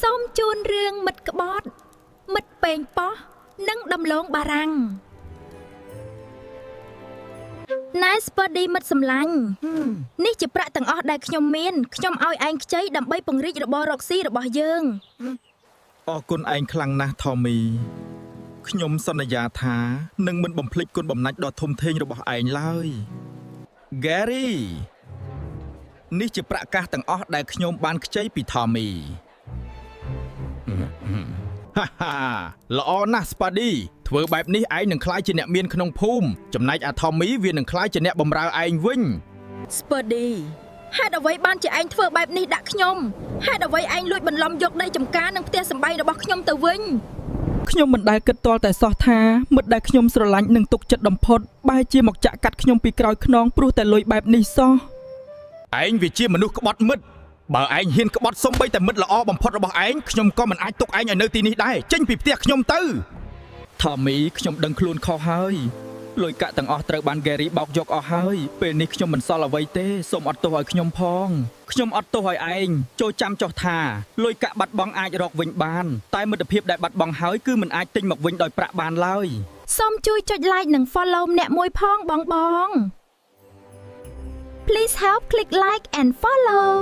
សូមជូនរឿងមិត្តក្បត់ មិត្តពេងប៉ោះនិងដំឡូងបារាំងណែស្ពឺឌីមិត្តសម្លាញ់នេះជាប្រាក់ទាំងអស់ដែលខ្ញុំមានខ្ញុំឲ្យឯងខ្ចីដើម្បីពង្រីករបររកស៊ីរបស់យើង អរគុណឯងខ្លាំងណាស់ថមីខ្ញុំសន្យាថានឹងមិនបំភ្លេចគុណបំណាច់ដ៏ធំធេងរបស់ឯងឡើយ Gary នេះជាប្រាក់កាសទាំងអស់ដែលខ្ញុំបានខ្ចីពីថមីហាហាល្អណាស់ Spuddy ធ្វើបែបនេះឯងនឹងក្លាយជាអ្នកមានក្នុងភូមិចំណែកអាថមីវានឹងក្លាយជាអ្នកបម្រើឯងវិញ ស្ពឺឌីហេតុអ្វីបានជាឯងធ្វើបែបនេះដាក់ខ្ញុំហេតុអ្វីឯងលួចបន្លំយកដីចំការនិងផ្ទះសម្បែងរបស់ខ្ញុំទៅវិញ ខ្ញុំមិនដែលគិតទាល់តែសោះថាមិត្តដែលខ្ញុំស្រឡាញ់និងទុកចិត្តបំផុតបែរជាមកចាក់កាត់ខ្ញុំពីក្រោយខ្នងព្រោះតែលុយបែបនេះសោះ ឯងវាជាមនុស្សក្បត់មិត្តបើឯងហ៊ានក្បត់សំបីតែមិត្តល្អបំផុតរបស់ឯងខ្ញុំក៏មិនអាចទុកឯងឲ្យនៅទីនេះដែរចេញពីផ្ទះខ្ញុំទៅ ថមីខ្ញុំដឹងខ្លួនខុសហើយលុយកាក់ទាំងអស់ត្រូវបានហ្គេរីបោកយកអស់ហើយពេលនេះខ្ញុំមិនសល់អ្វីទេសូមអត់ទោសឲ្យខ្ញុំផងខ្ញុំអត់ទោសឲ្យឯងចូលចាំចុះថាលុយកាក់បាត់បង់អាចរកវិញបានតែមិត្តភាពដែលបាត់បង់ហើយគឺមិនអាចទិញមកវិញដោយប្រាក់បានឡើយ សូមជួយចុច like និង follow ម្នាក់មួយផងបងបង Please help click like and follow.